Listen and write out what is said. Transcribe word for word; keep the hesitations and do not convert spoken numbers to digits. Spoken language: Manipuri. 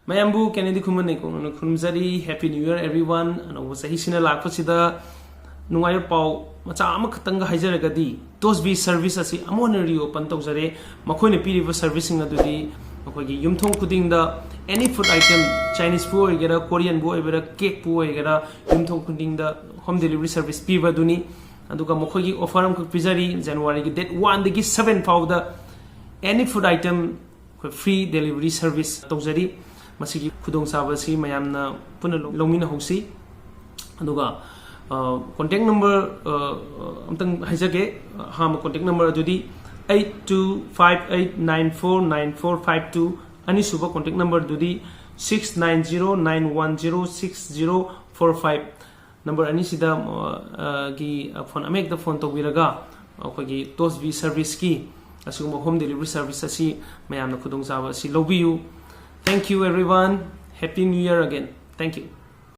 ꯃꯌꯥꯝꯕꯨ ꯀꯦꯅꯦꯗꯤ ꯈꯨꯃꯟ ꯅꯩꯀꯣꯡꯅ ꯈꯨꯔꯨꯝꯖꯔꯤ꯫ Happy New Year everyone꯫ ꯑꯅꯧꯕ ꯆꯍꯤꯁꯤꯅ ꯂꯥꯛꯄꯁꯤꯗ ꯅꯨꯡꯉꯥꯏꯕ ꯄꯥꯎ ꯃꯆꯥ ꯑꯃꯈꯛꯇꯪꯒ ꯍꯥꯏꯖꯔꯒꯗꯤ, ꯇꯣꯁꯕꯤ ꯁꯔꯚꯤꯁ ꯑꯁꯤ ꯑꯃꯨꯛ ꯍꯟꯅ ꯔꯤꯑꯣꯄꯟ ꯇꯧꯖꯔꯦ꯫ ꯃꯈꯣꯏꯅ ꯄꯤꯔꯤꯕ ꯁꯔꯚꯤꯁꯁꯤꯡ ꯑꯗꯨꯗꯤ ꯑꯩꯈꯣꯏꯒꯤ ꯌꯨꯝꯊꯣꯡ ꯈꯨꯗꯤꯡꯗ ꯑꯦꯅꯤ ꯐꯨꯗ ꯑꯥꯏꯇꯦꯝ, ꯆꯥꯏꯅꯤꯁꯄꯨ ꯑꯣꯏꯒꯦꯔꯥ, ꯀꯣꯔꯤꯌꯟꯕꯨ ꯑꯣꯏꯒꯦꯔꯥ, ꯀꯦꯛꯄꯨ ꯑꯣꯏꯒꯦꯔꯥ, ꯌꯨꯝꯊꯣꯡ ꯈꯨꯗꯤꯡꯗ ꯍꯣꯝ ꯗꯦꯂꯤꯚꯔꯤ ꯁꯔꯚꯤꯁ ꯄꯤꯕ ꯑꯗꯨꯅꯤ꯫ ꯑꯗꯨꯒ ꯃꯈꯣꯏꯒꯤ ꯑꯣꯐꯔ ꯑꯃꯈꯛ ꯄꯤꯖꯔꯤ, ꯖꯅꯋꯥꯔꯤꯒꯤ ꯗꯦꯠ ꯋꯥꯟꯗꯒꯤ ꯁꯚꯦꯟ ꯐꯥꯎꯗ ꯑꯦꯅꯤ ꯐꯨꯗ ꯑꯥꯏꯇꯦꯝ ꯑꯩꯈꯣꯏ ꯐ꯭ꯔꯤ ꯗꯦꯂꯤꯚꯔꯤ ꯁꯔꯚꯤꯁ ꯇꯧꯖꯔꯤ꯫ ꯃꯁꯤꯒꯤ ꯈꯨꯗꯣꯡꯆꯥꯕ ꯑꯁꯤ ꯃꯌꯥꯝꯅ ꯄꯨꯟꯅ ꯂꯧ- ꯂꯧꯃꯤꯟꯅꯍꯧꯁꯤ꯫ ꯑꯗꯨꯒ ꯀꯣꯟꯇꯦꯛ ꯅꯝꯕꯔ ꯑꯝꯇꯪ ꯍꯥꯏꯖꯒꯦ꯫ ꯑꯍꯥꯟꯕ ꯀꯣꯟꯇꯦꯛ ꯅꯝꯕꯔ ꯑꯗꯨꯗꯤ eight two five eight nine four nine four five two꯫ ꯑꯅꯤꯁꯨꯕ contact ꯅꯝꯕꯔꯗꯨꯗꯤ six nine zero nine one zero six zero four five꯫ Number ꯑꯅꯤꯁꯤꯗ ꯑ, ꯒꯤ ꯐꯣꯟ ꯑꯃꯍꯦꯛꯇ ꯐꯣꯟ ꯇꯧꯕꯤꯔꯒ ꯑꯩꯈꯣꯏꯒꯤ ꯇꯣꯁꯕꯤ ꯁꯔꯚꯤꯁꯀꯤ ꯑꯁꯤꯒꯨꯝꯕ ꯍꯣꯝ ꯗꯦꯂꯤꯚꯔꯤ ꯁꯔꯚꯤꯁ ꯑꯁꯤ ꯃꯌꯥꯝꯅ ꯈꯨꯗꯣꯡꯆꯥꯕ ꯑꯁꯤ ꯂꯧꯕꯤꯌꯨ꯫ Thank you everyone. Happy New Year again. Thank you.